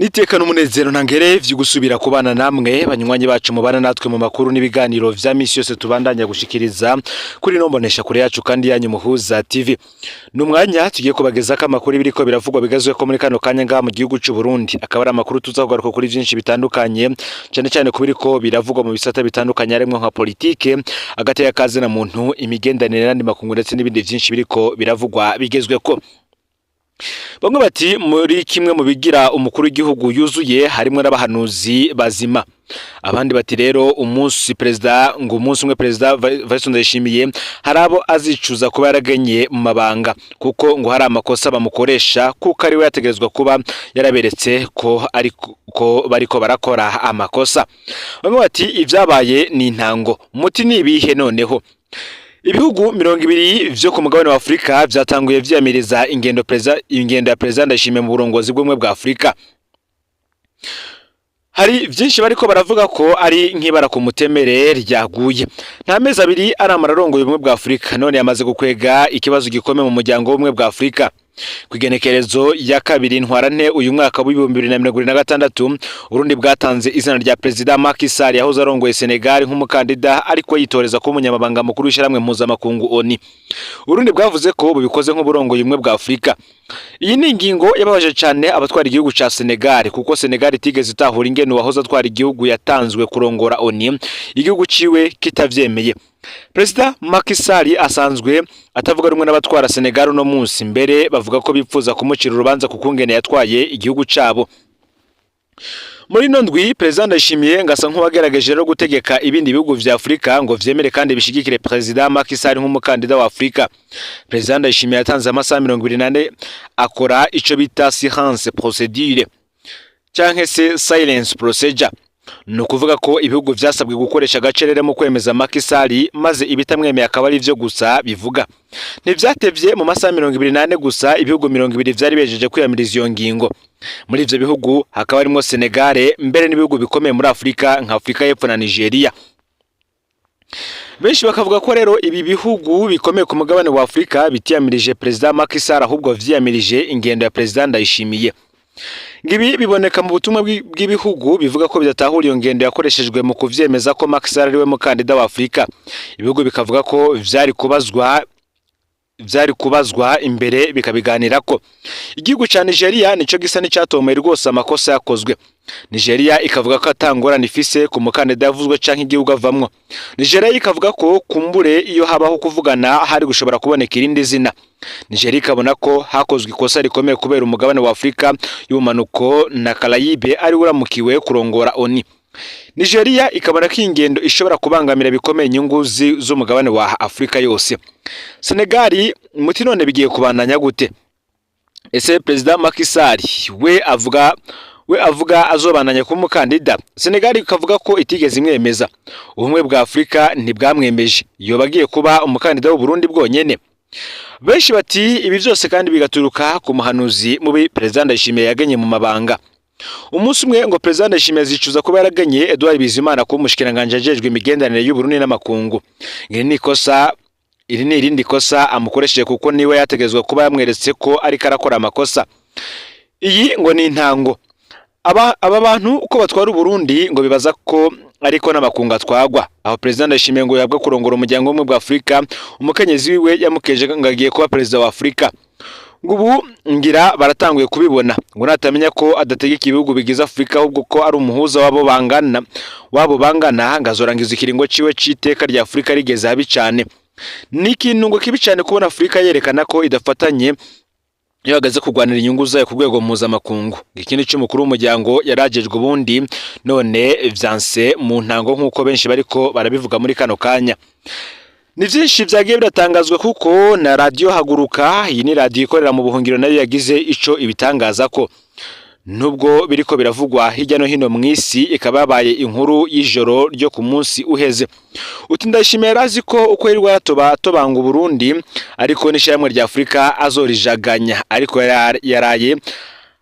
Niteka n'umunezero ntangere vyo gusubira kubana namwe, banywanyi bacu mubana natwe mu makuru n'ibiganiro vya misi yose tubandanya gushikiriza kuri no mbonesha kure yacu kandi yanyu Muhuza TV. Ni umwanya tugiye kubagezako amakuru biriko biravugwa bigezweko muri kano kanya ngaha mu gihugu c'u Burundi. Akaba ari amakuru tuza kugaruka kuri vyinshi bitandukanye, cane cane ku biriko biravugwa mu bisata bitandukanye, harimwo nka politike, agateka kazina muntu, imigenderanire n'andi makungu, ndetse n'ibindi vyinshi biriko biravugwa bigezweko. Bamwe bati muri kimwe mu bigira umukuru w'igihugu yuzuye harimwo n'abahanuzi bazima. Abandi bati rero umunsi perezida, ngo umunsi umwe Perezida Evariste Ndayishimiye hari abo azicuza kuba yaragenye mu mabanga, kuko ngo hari amakosa bamukoresha, kuko ari we yategerezwa kuba yaraberetse ko ariko bariko barakora amakosa. Bamwe bati ivyabaye ni intango. Muti ni ibihe noneho? Ibihugu 20 vyo ku mugabane wa Afurika vyatanguye vyiyamiriza ingendo ya Perezida Ndayishimiye mu burongozi bw'ubumwe bwa Afurika. Hari vyinshi bariko baravuga ko ari nk'ibara ku mutemere ryaguye. Nta mezi 2 aramara arongoye ubumwe bwa Afurika, none yamaze gukwega ikibazo gikomeye mu muryango w'ubumwe bwa Afurika. Ku igenekerezo ya 2 Ntwarante uyu mwaka w'2026, Urundi bwatanze izina rya Perezida Macky Sall yahoze arongoye Senegal nk'umukandida ariko yitoreza kuba umunyamabanga mukuru w'ishirahamwe mpuzamakungu ONU. Urundi bwavuze ko bubikoze nk'uburongoye ubumwe bwa Afurika. Iyi ni ingingo yababaje cane abatwara igihugu ca Senegal, kuko Senegal itigeze itahura ingene uwahoze atwara igihugu yatanzwe kurongora ONU igihugu ciwe kitavyemeye. Perezida Macky Sall asanzwe atavuga rumwe n'abatwara Senegal uno munsi, mbere bavuga ko bipfuza kumucira urubanza ku kungene yatwaye igihugu cabo. Muri ino ndwi Perezida Ndayishimiye ngo asa nk'uwagerageje rero gutegeka ibindi bihugu vya Afurika ngo vyemere kandi bishigikire Perezida Macky Sall nk'umukandida wa Afurika. Perezida Ndayishimiye yatanze amasaha 24 akora ico bita silence procedure canke se silence procedure. Ni ukuvuga ko ibihugu vyasabwe gukoresha agacerere mu kwemeza Macky Sall, maze ibitamwemeye akaba ari vyo gusa bivuga. Ntivyatevye, mu masaha 24 gusa ibihugu 20 vyari bejeje kwiyamiriza iyo ngingo. Muri ivyo bihugu hakaba harimwo Senegal, mbere n'ibihugu bikomeye muri Afurika nka Afurika y'Epfo na Nigeria. Benshi bakavuga ko rero ibi bihugu bikomeye ku mugabane wa Afurika bitiyamirije Perezida Macky Sall, ahubwo vyiyamirije ingendo ya Perezida Ndayishimiye. Ngibi biboneka mu butumwa bw'ibihugu bivuga ko bidatahura iyo ngendo yakoreshejwe mu kuvyemeza ko Macky Sall ariwe mukandida wa Afurika. Ibihugu bikavuga ko vyari kubazwa imbere bikabiganirako. Igihugu ca Nigeria nico gisa n'icatomeye rwose amakosa yakozwe. Nigeria ikavuga ko ata ngorane ifise ku mukandida yavuzwe canke igihugu avamwo. Nigeria ikavuga ko kumbure iyo habaho kuvugana hari gushobora kuboneka irindi zina. Nigeria ikabona ko hakozwe ikosa rikomeye kubera umugabane wa Afurika y'ubumanuko na Caraïbe ari uramukiwe kurongora ONU. Nigeria ikabona ko iyi ngendo ishobora kubangamira bikomeye inyungu z'umugabane wa Afurika yose. Senegal muti none bigiye kubandanya gute? Ese Perezida Macky Sall we avuga azobandanya kuba umukandida? Senegal ikavuga ko itigeze imwemeza. Ubumwe bwa Afurika ntibwamwemeje. Yoba agiye kuba umukandida w'u Burundi bwonyene? Benshi bati ibi vyose kandi bigaturuka ku muhanuzi mubi Perezida Ndayishimiye yagenye mu mabanga. Umunsi umwe ngo Perezida Ndayishimiye azicuza kuba yaragenye Edouard Bizimana kuba umushikiranganji ajejwe imigenderanire y'u Burundi n'amakungu. Iri ni ikosa, iri ni irindi kosa amukoresheje, kuko niwe yategezwa kuba yamweretse ko ariko arakora amakosa. Iyi ngo ni intango. Aba bantu uko batwara Uburundi ngo bibaza ko ariko n'amakungu atwagwa. Aho Perezida Ndayishimiye ngo yabwa kurongora umuryango w'ubumwe bwa Afurika, umukenyezi wiwe yamukeje ngo agiye kuba perezida wa Afurika. Ngo ubu ngira baratanguye kubibona, ngo natamenya ko adategeka ibihugu bigize Afurika, ahubwo ko ari umuhuza wabo bangana, ngo azorangiza ikiringo ciwe c'iteka rya Afurika rigeze habi cane. Ni ikintu ngo kibi cane kubona Afurika yerekana ko idafatanye iyo hageze kurwanira inyungu zayo ku rwego mpuzamakungu. Ikindi c'umukuru w'umuryango yarajejwe ubundi, none vyanse mu ntango, nk'uko benshi bariko barabivuga muri kano kanya. Ni vyinshi vyagiye biratangazwa, kuko na Radiyo Haguruka, iyi ni radiyo ikorera mu buhungiro, nayo yagize ico ibitangaza ko nubwo biriko biravugwa hirya no hino mw'isi, ikaba yabaye inkuru y'ijoro ryo ku munsi uheze. Uti Ndayishimiye yarazi ko uko yirirwa aratoba atobanga Uburundi, ariko n'ishirahamwe rya Afurika azorijaganya, ariko yaraye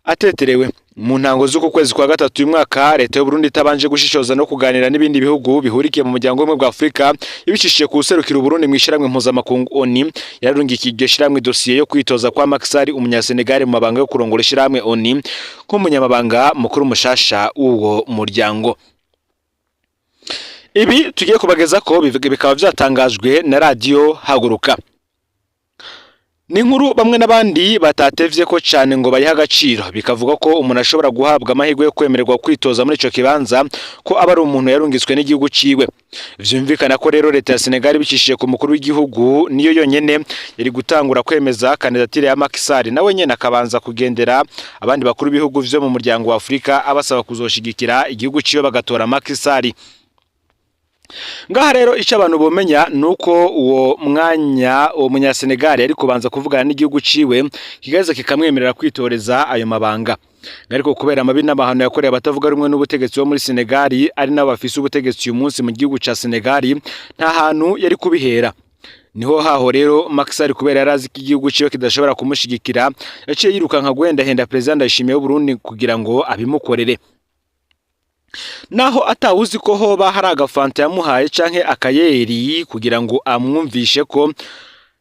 ateterewe. Mu ntango z'uku kwezi kwa gatatu uyu mwaka, leta y'u Burundi itabanje gushishoza no kuganira n'ibindi bihugu bihurikiye mu muryango w'ubumwe bwa Afurika, ibicishije ku userukira Uburundi mu ishyirahamwe mpuzamakungu ONU, yararungikiye iryo shyirahamwe dosiye yo kwitoza kwa Macky Sall, umunyasenegal, mu mabanga yo kurongora ishyirahamwe ONU nk'umunyamabanga mukuru mushasha w'uwo muryango. Ibi tugiye kubageza ko bikaba vyatangajwe na Radiyo Haguruka. Ni inkuru bamwe n'abandi batatevye ko cane ngo bayihe agaciro, bikavuga ko umuntu ashobora guhabwa amahirwe yo kwemererwa kwitoza muri ico kibanza ko aba ari umuntu yarungitswe n'igihugu ciwe. Vyumvikana ko rero leta ya Senegal, bicishije ku mukuru w'igihugu, niyo yonyene yari gutangura kwemeza kandidatire ya Macky Sall, nawe nyene akabanza kugendera abandi bakuru b'ibihugu vyo mu muryango wa Afurika abasaba kuzoshigikira igihugu ciwe bagatora Macky Sall. Ngaha rero icyo abantu bomenya nuko uwo mwanya uwo munyasenegal yari kubanza kuvugana n'igihugu ciwe, kigaheza kikamwemerera kwitoreza ayo mabanga. Ariko kubera amabi n'amahano yakoreye abatavuga rumwe n'ubutegetsi bo muri Senegal, ari nabo bafise ubutegetsi uyu munsi mu gihugu ca Senegal, nta hantu yari kubihera. Niho haho rero Macky Sall, kubera yari azi ko igihugu ciwe kidashobora kumushigikira, yaciye yirukanka guhendahenda Perezida Ndayishimiye w'Uburundi kugira ngo abimukorere. Naho atawuzi ko hoba hari agafanta yamuhaye canke akayeri kugira ngo amwumvishe ko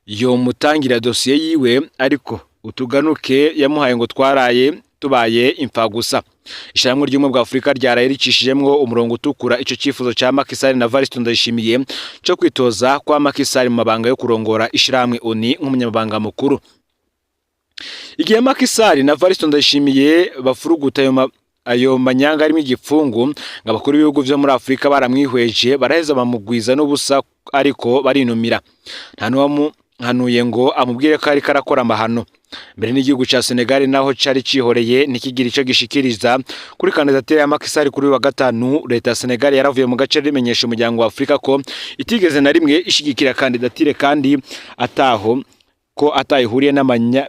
yomutangira dosiye yiwe, ariko utuganuke yamuhaye ngo twaraye tubaye imfagusa. Ishyirahamwe ry'ubumwe bwa Afurika ryaraye ricishijemwo umurongo utukura ico cifuzo ca Macky Sall na Evariste Ndayishimiye co kwitoza kwa Macky Sall mu mabanga yo kurongora ishyirahamwe ONU nk'umunyamabanga mukuru. Igihe Macky Sall na Evariste Ndayishimiye bafuruguta ayo manyanga arimo igipfungu, ngo abakuru b'ibihugu vyo muri Afurika baramwihweje, baraheza bamugwiza n'ubusa, ariko barinumira. Nta n'uwamuhanuye ngo amubwire ko ariko arakora amahano. Mbere n'igihugu ca Senegal naho cari cihoreye, ntikigira ico gishikiriza kuri kandidatire ya Macky Sall. Kuri uyu wa gatanu, leta ya Senegal yaravuye mu gace, rimenyesha umuryango wa Afurika ko itigeze na rimwe ishigikira kandidatire, kandi ataho ko atayihuriye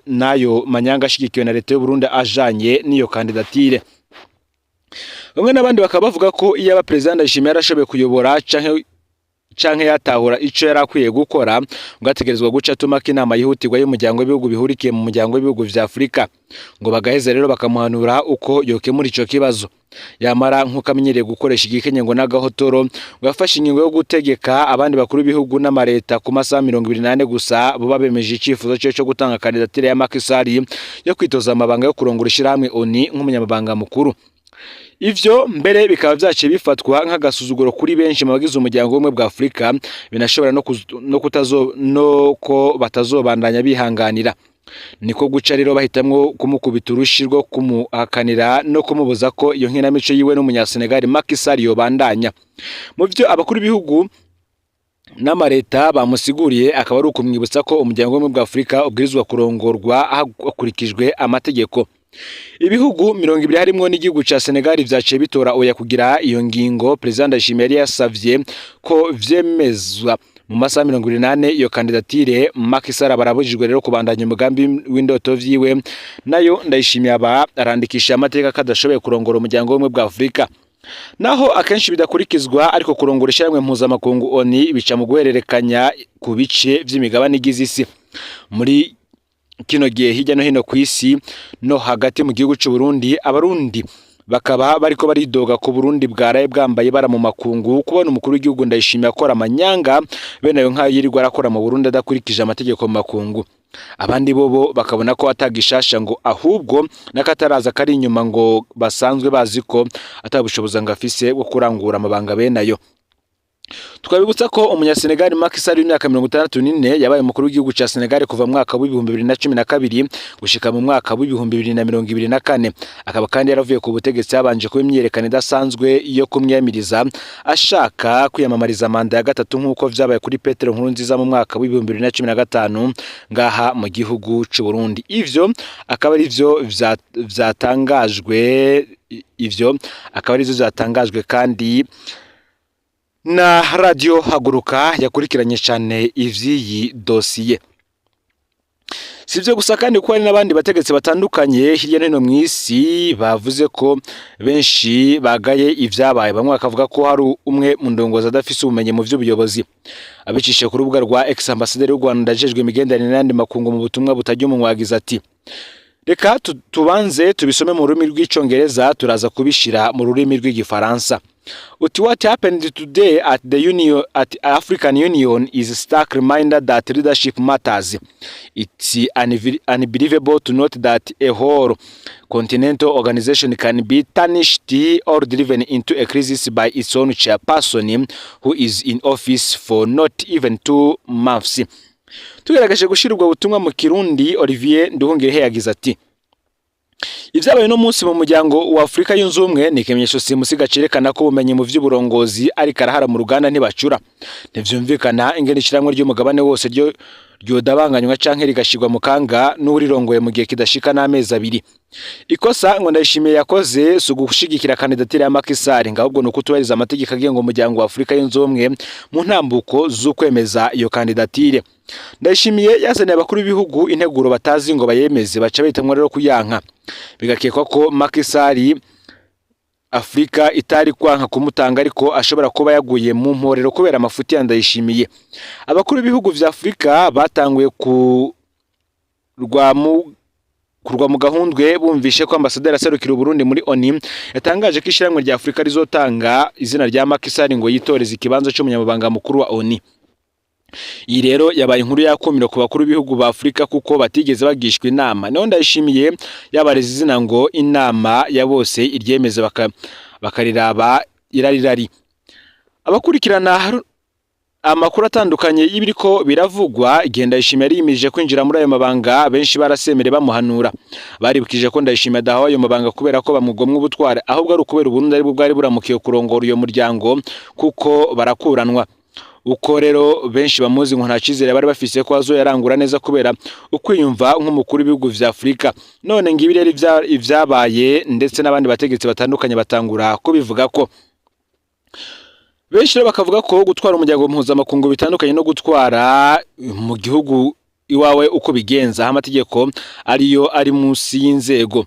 n'ayo manyanga ashigikiwe na leta y'u Burundi ajanye n'iyo kandidatire. Bamwe n'abandi bakaba bavuga ko iyo aba Perezida Ndayishimiye yarashoboye kuyobora canke yatahura ico yari akwiye gukora, ngo ategerezwa guca atumako inama yihutirwa y'umuryango w'ibihugu bihurikiye mu muryango w'ibihugu vya Afurika, ngo bagaheza rero bakamuhanura uko yokemura ico kibazo. Yamara nk'uko amenyereye gukoresha igikenye ngo n'agahotoro, ngo yafashe ingingo yo gutegeka abandi bakuru b'ibihugu n'amareta ku masaha 24 gusa bo babemeje icifuzo ciwe co gutanga kandidatire ya Macky Sall yo kwitoza amabanga yo kurongora ishirahamwe ONU nk'umunyamabanga mukuru. Ivyo mbere bikaba vyaciye bifatwa nk'agasuzuguro kuri benshi mu bagize umuryango w'ubumwe bwa Afurika, binashobora no kutazo no ko batazobandanya bihanganira. Niko guca rero bahitamwo kumukubita urushi rwo kumuhakanira no kumubuza ko iyo nkinamico yiwe n'umunyasenegali Macky Sall yobandanya. Mu vyo abakuru b'ibihugu n'amareta bamusiguriye akaba ari ukumwibutsa ko umuryango w'ubumwe bwa Afurika ubwirizwa kurongorwa hakurikijwe amategeko. Ibihugu 20 harimwo n'igihugu ca Senegal vyaciye bitora oya kugira iyo ngingo Perezida Ndayishimiye yari yasavye ko vyemezwa mu masaha 24 iyo kandidatire. Macky Sall barabujijwe rero kubandanya umugambi w'indoto vyiwe, nayo Ndayishimiye aba arandikisha amateka ko adashoboye kurongora umuryango w'ubumwe bwa Afurika. Naho akenshi bidakurikizwa, ariko kurongora ishyirahamwe mpuzamakungu ONU bica mu guhererekanya ku bice vy'imigabane igize isi. Muri kino gihe, hirya no hino ku isi no hagati mu gihugu c'u Burundi, abarundi bakaba bariko baridoga ku Burundi bwaraye bwambaye bara mu makungu, kubona umukuru w'igihugu Ndayishimiye akora amanyanga bene ayo nk'ayo yirirwa arakora mu Burundi adakurikije amategeko mu makungu. Abandi bobo bakabona ko atagishasha, ngo ahubwo n'akataraza kari inyuma, ngo basanzwe bazi ko atabushobozi ngo afise bwo kurangura amabanga bene ayo. Twabibutsa ko umunyasenegali Macky Sall w'imyaka 64 yabaye umukuru w'igihugu ca Senegal kuva mu mwaka w'2012 gushika mu mwaka w'2024, akaba kandi yaravuye ku butegetsi habanje kuba imyiyerekano idasanzwe yo kumwiyamiriza ashaka kwiyamamariza manda ya gatatu, nk'uko vyabaye kuri Petero Nkurunziza mu mwaka w'2015 ngaha mu gihugu c'u Burundi. Ivyo akaba ari vyo vyatangajwe, ivyo akaba ari vyo vyatangajwe kandi na Radio Haguruka yakurikiranye cyane ivy'iyi dosiye. Si ibyo gusa kandi, kuko hari n'abandi bategetsi batandukanye hirya no hino mu isi bavuze ko benshi bagaye ibyabaye, bamwe bakavuga ko hari umwe mu ndongozi adafise ubumenyi mu by'ubuyobozi. Abicishije ku rubuga rwa X, ambasaderi w'u Rwanda ajejwe imigenderanire n'ayandi makungu, mu butumwa butajya umunwa yagize ati: Reka tubanze tubisome mu rurimi rw'Icongereza, turaza kubishira mu rurimi rw'Igifaransa. Uti: "What happened today at the union, at African Union, is a stark reminder that leadership matters. It's unbelievable to note that a whole continental organization can be tarnished or driven into a crisis by its own chairperson, who is in office for not even 2 months." Tugaragaje gushyira ubwo butumwa mu Kirundi, Olivier Nduhungirehe yagize ati: "Ibyabaye uno munsi mu muryango wa Afurika Yunze Ubumwe ni ikimenyetso simusiga cerekana ko ubumenyi mu vy'uburongozi ari karahara mu ruganda ntibacura. Ntivyumvikana ingene ishirahamwe ry'umugabane wose ryo ryodabanganywa canke rigashirwa mu kanga n'urirongoye mu gihe kidashika n'amezi 2. Ikosa ngo Ndayishimiye yakoze si ugushigikira kandidatire ya Macky Sall, ngo ahubwo ni ukutubahiriza amategeko agenga umuryango wa Afurika Yunze Ubumwe mu ntambuko z'ukwemeza iyo kandidatire. Ndayishimiye yazaniye abakuru b'ibihugu integuro batazi ngo bayemeze, baca bahitamwo rero kuyanka. Bigakekwa ko Macky Sall Afurika itari kwanka kumutanga, ariko ashobora kuba yaguye mu mporero kubera amafuti ya Ndayishimiye. Abakuru b'ibihugu vya Afurika batanguye kurwa mu gahundwe bumvishe ko ambasaderi aserukira Uburundi muri ONU yatangaje ko ishyirahamwe rya Afurika rizotanga izina rya Macky Sall ngo yitoreze ikibanza c'umunyamabanga mukuru wa ONU. Iyi rero yabaye inkuru yakumiro ku bakuru b'ibihugu ba Afurika, kuko batigeze bagishwa inama. Niho Ndayishimiye yabareze izina ngo inama ya bose iryemeze, bakariraba irarirari. Abakurikirana amakuru atandukanye y'ibiriko biravugwa igihe Ndayishimiye yari yimirije kwinjira muri ayo mabanga, benshi barasemere bamuhanura. Baribukije ko Ndayishimiye adahawe ayo mabanga kubera ko bamugomwa ubutware, ahubwo ari ukubera Uburundi aribwo bwari buramukiye kurongora uyo muryango, kuko barakuranwa. Uko rero benshi bamuzi, ngo nta cyizere bari bafise ko azoyarangura neza kubera ukwiyumva nk'umukuru w'ibihugu vya Afurika. None ngibi rero ivyabaye, ndetse n'abandi bategetsi batandukanye batangura kubivuga ko. Benshi rero bakavuga ko gutwara umuryango mpuzamakungu bitandukanye no gutwara mu gihugu iwawe uko bigenza, aho amategeko ariyo ari munsi y'inzego.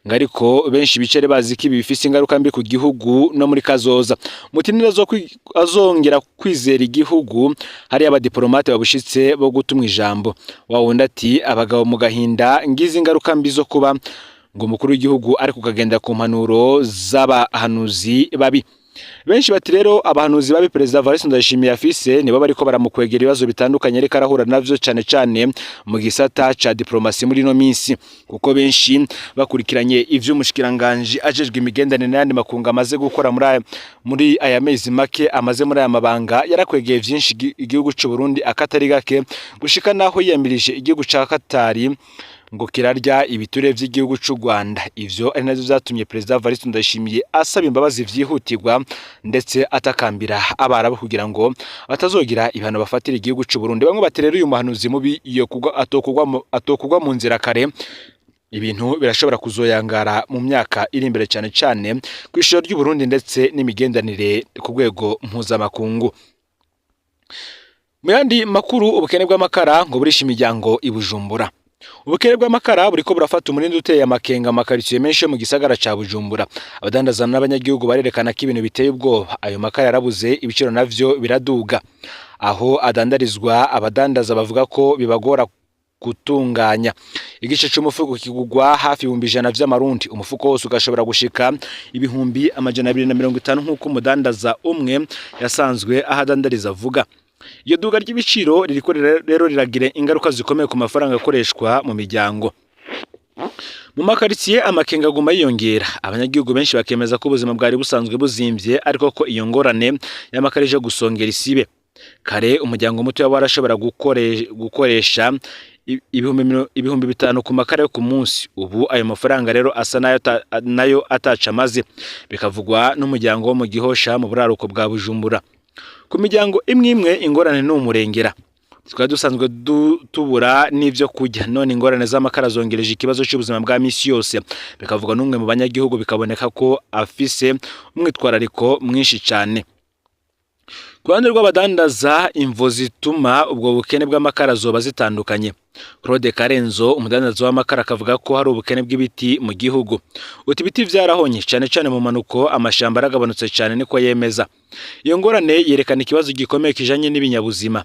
Ngo ariko benshi bicare bazi ko ibi bifise ingaruka mbi ku gihugu no muri kazoza. Mutinira azongera kwizera igihugu hariya abadiplomate babushitse bo gutumwa ijambo. Wa wundi ati: "Abagabo mu gahinda." Ngizi ingaruka mbi zo kuba ngo umukuru w'igihugu ariko ukagenda ku mpanuro z'abahanuzi babi. Benshi bati rero abahanuzi babi Perezida Evariste Ndayishimiye afise nibo bariko baramukwegera ibibazo bitandukanye ariko arahura navyo, cane cane mu gisata ca diplomasi muri ino minsi, kuko benshi bakurikiranye ivy'umushikiranganji ajejwe imigenderanire n'ayandi makungu amaze gukora muri aya mezi make amaze muri aya mabanga, yarakwegeye vyinshi igihugu c'u Burundi akatari gake, gushika naho yiyamirije igihugu ca Katari ngo kirarya ibiture vy'igihugu c'u Rwanda. Ivyo ari navyo vyatumye Perezida Evariste Ndayishimiye asaba imbabazi vyihutirwa, ndetse atakambira Abarabu kugira ngo batazogira ibihano bafatira igihugu c'u Burundi. Bamwe bati rero uyu muhanuzi mubi iyo kugwa atokugwa mu nzira kare, ibintu birashobora kuzoyangara mu myaka iri imbere, cyane cyane ku ishusho ry'u Burundi ndetse n'imigenderanire ku rwego mpuzamakungu. Mu yandi makuru, ubukene bw'amakara ngo burisha imiryango i Bujumbura. Ubukene bw'amakara buriko burafata umurindi uteye amakenga amakaritsiye menshi yo mu gisagara ca Bujumbura. Abadandaza n'abanyagihugu barerekana ko ibintu biteye ubwoba. Ayo makara yarabuze, ibiciro navyo biraduga. Aho adandarizwa, abadandaza bavuga ko bibagora gutunganya. Igice c'umufuko kigugwa hafi 100,000 vy'amarundi, umufuko wose ugashobora gushika 250,000, nk'uko umudandaza umwe yasanzwe aho adandariza avuga. Iyo duga ry'ibiciro ririko rero riragira ingaruka zikomeye ku mafaranga akoreshwa mu miryango. Mu makaritsiye amakenga aguma yiyongera. Abanyagihugu benshi bakemeza ko ubuzima bwari busanzwe buzimvye, ariko ko iyo ngorane y'amakara ije gusongera isibe. Kare umuryango muto waba warashobora gukoresha 5,000 ku makara yo ku munsi. Ubu ayo mafaranga rero asa nayo nayo ataca amaze, bikavugwa n'umuryango wo mu Gihosha mu buraruko bwa Bujumbura. Ku miryango imwe imwe ingorane ni umurengera. Twari dusanzwe tubura n'ivyo kurya, none ingorane z'amakara zongereje ikibazo cy'ubuzima bwa misi yose, bikavugwa n'umwe mu banyagihugu, bikaboneka ko afise umwitwarariko mwinshi cyane. Ku ruhande rw'abadandaza, imvo zituma ubwo bukene bw'amakara zoba zitandukanye. Claude Karenzo, umudandaza w'amakara, akavuga ko hari ubukene bw'ibiti mu gihugu. Uti: "Ibiti vyarahonye cyane cyane mu manuko, amashamba aragabanutse cyane," niko yemeza. Iyo ngorane yerekana ikibazo gikomeye kijanye n'ibinyabuzima.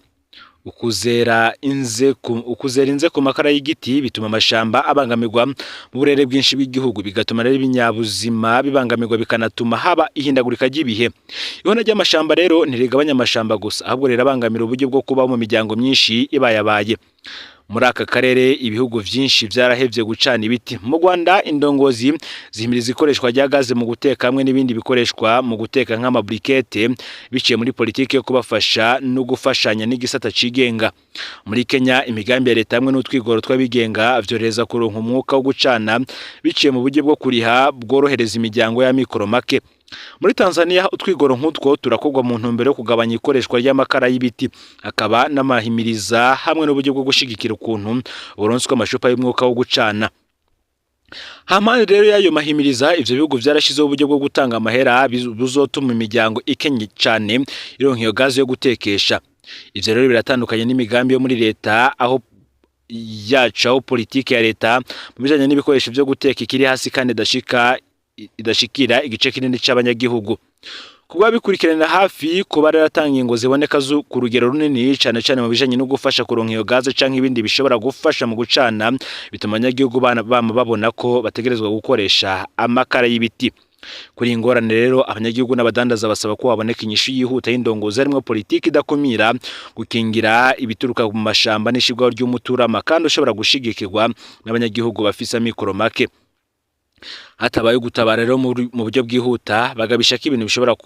Ukuzera inze ku makara y'igiti bituma amashamba abangamirwa mu burere bwinshi bw'igihugu, bigatuma rero ibinyabuzima bibangamirwa, bikanatuma haba ihindagurika ry'ibihe. Ihona ry'amashamba rero ntirigabanya amashamba gusa, ahubwo rirabangamira uburyo bwo kubaho mu miryango myinshi ibayabaye. Muri aka karere ibihugu vyinshi vyarahevye gucana ibiti. Mu Rwanda indongozi zihimiriza ikoreshwa rya gaze mu guteka hamwe n'ibindi bikoreshwa mu guteka nk'amabrikete, biciye muri politiki yo kubafasha no gufashanya n'igisata cigenga. Muri Kenya imigambi ya leta hamwe n'utwigoro tw'abigenga vyorohereza kuronka umwuka wo gucana biciye mu buryo bwo kuriha bworohereza imiryango y'amikoro make. Muri Tanzania utwigoro nk'utwo turakorwa mu ntumbero yo kugabanya ikoreshwa ry'amakara y'ibiti, hakaba n'amahimiriza hamwe n'uburyo bwo gushigikira ukuntu buronswa amacupa y'umwuka wo gucana. Hampande rero y'ayo mahimiriza, ivyo bihugu vyarashizeho uburyo bwo gutanga amahera buzotuma imiryango ikenye cane ironka iyo gaze yo gutekesha. Ivyo rero biratandukanye n'imigambi yo muri leta aho yacu, aho politike ya leta mu bijanye n'ibikoresho vyo guteka ikiri hasi kandi idashikira igice kinini c'abanyagihugu. Kuba bikurikiranira hafi kuba yaratanga ingingo ziboneka ku rugero runini, cane cane mu bijanye no gufasha kuronka iyo gaze canke ibindi bishobora gufasha mu gucana, bituma abanyagihugu bama babona ko bategerezwa gukoresha amakara y'ibiti. Kuri iyi ngorane rero, abanyagihugu n'abadandaza basaba ko haboneka inyishu yihuta y'indongozi harimwo politiki idakumira, gukingira ibituruka mu mashamba n'ishirwaho ry'umuturama kandi ushobora gushigikirwa n'abanyagihugu bafise amikoro make. Hatabaye ugutabara rero mu buryo bwihuta, bagabisha ko ibintu bishobora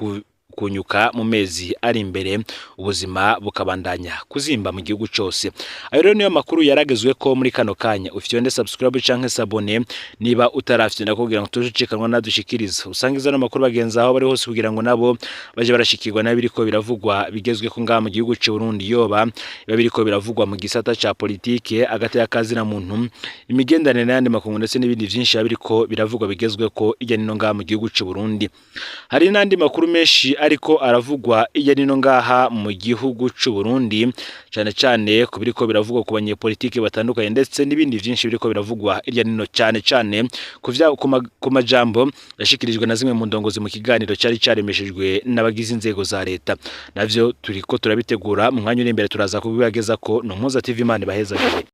kunyuka mu mezi ari imbere, ubuzima bukabandanya kuzimba mu gihugu cose. Ayo rero niyo makuru yaragezwe ko muri kano kanya. Ufyonde subscribe canke s'abonner niba utarafyonda kugira ngo tujucikanwa nadushikiriza. Usangiza no makuru bagenzi aho bari hose kugira ngo nabo baje barashikirwa n'abiriko biravugwa bigezwe ko ngaha mu gihugu c'u Burundi, yoba biba biriko biravugwa mu gisata ca politike, agateka kazina muntu, imigenderanire n'ayandi makungu, ndetse n'ibindi vyinshi biba biriko biravugwa bigezwe ko irya nino ngaha mu gihugu c'u Burundi. Hari n'andi makuru menshi ariko aravugwa irya nino ngaha mu gihugu c'u Burundi, cane cane ku biriko biravugwa ku banyepolitike batandukanye, ndetse n'ibindi vyinshi biriko biravugwa irya nino, cane cane ku majambo yashikirijwe na zimwe mu ndongozi mu kiganiro cari caremeshejwe n'abagize inzego za leta. Navyo turiko turabitegura mu mwanya uri imbere, turaza kubibageza ko no Mpuza TV. Imana ibahezagire.